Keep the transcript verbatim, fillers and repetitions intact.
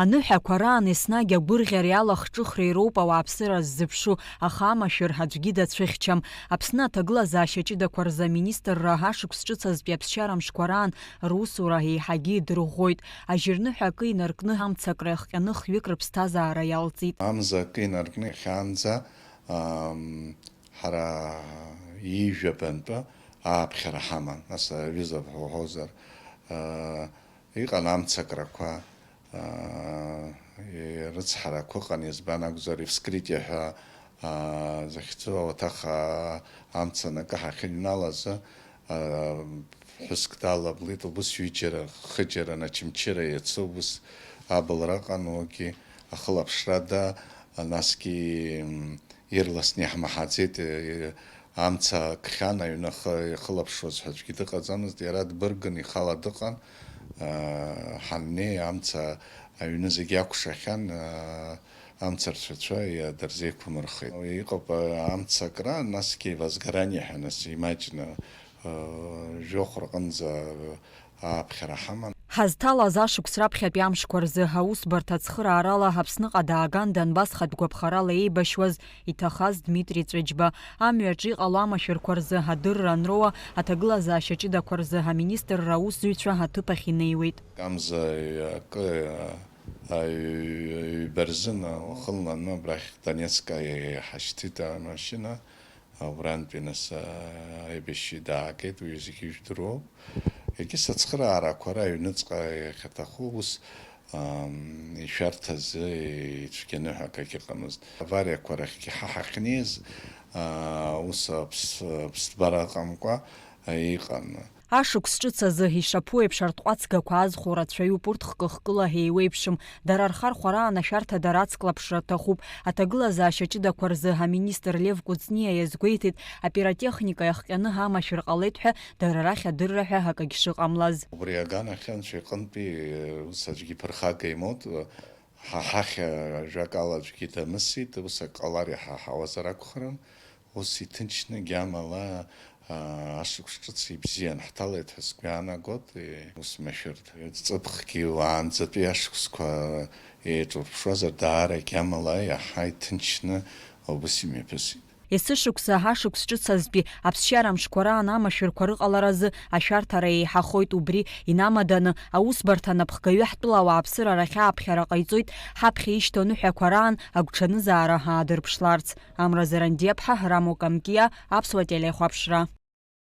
Аныҳәақәа раан еснагь агәырӷьареи алахҿыхреи роуп ауааԥсыра ззыԥшу, аха амашәыр аӡәгьы дацәыхьчам. Аԥсны аҭагылазаашьа ҷыдақәа рзы аминистрра ашықәс ҿыц азтәи аԥсшьара мшқәа раан русура еиҳагьы идырӷәӷәоит. Ажьырныҳәа акы инаркны амца акра иахҟьаны хҩык рыԥсҭазаара иалҵит. Амза акы инаркны иахьаанӡа, ам, ҳара ҩажәа бантәы ааԥхьара ҳаман, нас аҩыза бҳәозар, а, иҟан амцакрақәа, аа, рыцҳарақәа ыҟан, избан акәзар, ивскрытие ҳәа, аа, захьӡу ауаҭах, аа, амца анакы ҳахьыҩналаз, аа, ԥҳәыск далаблит, убыс ҩыџьара, хыџьара, Очамчыра иацы убыс абылра ыҟан, уигьы ахылаԥшра да, насгьы, м, ирласны иаҳмаҳаӡеит, э, амца кхьан, аҩны ахы ихылаԥшуаз ҳәа аӡәгьы дыҟаӡамызт, иара дбыргын, ихала дыҟан. Э, ҳаннеи, амца аҩны зегьы акәшахьан, э, амца рцәацәа иа-, дырзеиқәымырхеит. Иҟоуп, э, амца акра, насгьы возгорание ҳәа, нас, имаҷны, э, жәохә рҟынӡа, э, ааԥхьара ҳаман. Ҳазҭалаз ашықәс раԥхьатәи амшқәа рзы аусбарҭа ацхыраарала Аԥсныҟа дааган Донбассҟатә гәаԥхарала еибашьуаз иҭахаз Дмитри Ҵәыџьба. Амҩаҿы иҟало амашәырқәа рзы адырра анроуа, аҭагылазаашьа ҷыдақәа рзы аминистрра аусзуҩцәа аҭыԥ ахь инеиуеит. Амза акы аҩ-, ҩба рзын уахынланы абрахь Донецк иҳашьҭит амашьына. Убрантәи нас, а, аибашьҩы даагеит, уи зегьы ижәдыруоуп. Егьыс ацхыраарақәа ара аҩныҵҟа иахьаҭаху ус, ам, ишәарҭазы ицәгьаны ҳәа акагьы ыҟамызт. Авариақәа рахьгьы ҳа ҳахьнеиз, а, ус аԥс-, аԥсҭбара ыҟамкәа, а, иҟан. Ашықәс ҿыц азы ишаԥу еиԥш арҭҟәацгақәа аазхәо рацәаҩуп, урҭ хкы-хкыла еиуеиԥшым. Дара рхархәараан ашәарҭа дара ацклаԥшра рҭахуп. Аҭагылазаашьа ҷыдақәа рзы аминистр Лев Кәыҵниа иазгәеиҭеит, апиротехника иахҟьаны амашәыр ҟалеит ҳәа, дара рахь адырра ҳәа акагь шыҟамлаз. Убри аганахьы анцәа иҟынтәи, ус аӡәгьы ԥырхага имоут, ҳа ҳахь ажәакала аӡәгьы дамысит, ус ак ҟалар иҳаҳауазар акәхарын. Ус иҭынчны, гьамала, аа, ашықәс ҿыц ибзиан ҳҭалеит ҳәа сгәы иаанагоит, е, ус машәырда. Ҵыԥхгьы уаанӡатәи ашықәсқәа еиҿурԥшуазар, даара гьамала иаҳа иҭынчны убыс имҩаԥысит. Есышықәса ашықәс ҿыц азтәи аԥсшьара мшқәа раан амашәырқәа рыҟаларазы ашәарҭара еиҳахоит, убри инамаданы аусбарҭа анапхгаҩы ҳтәыла ауааԥсыра рахь ааԥхьара ҟаиҵоит, ҳаԥхьа ишьҭоу аныҳәақәа раан агәҽанызаара аадырԥшларц. Амра Зарандиаԥҳа, Рамо Камкиа, Аԥсуа телехәаԥшра.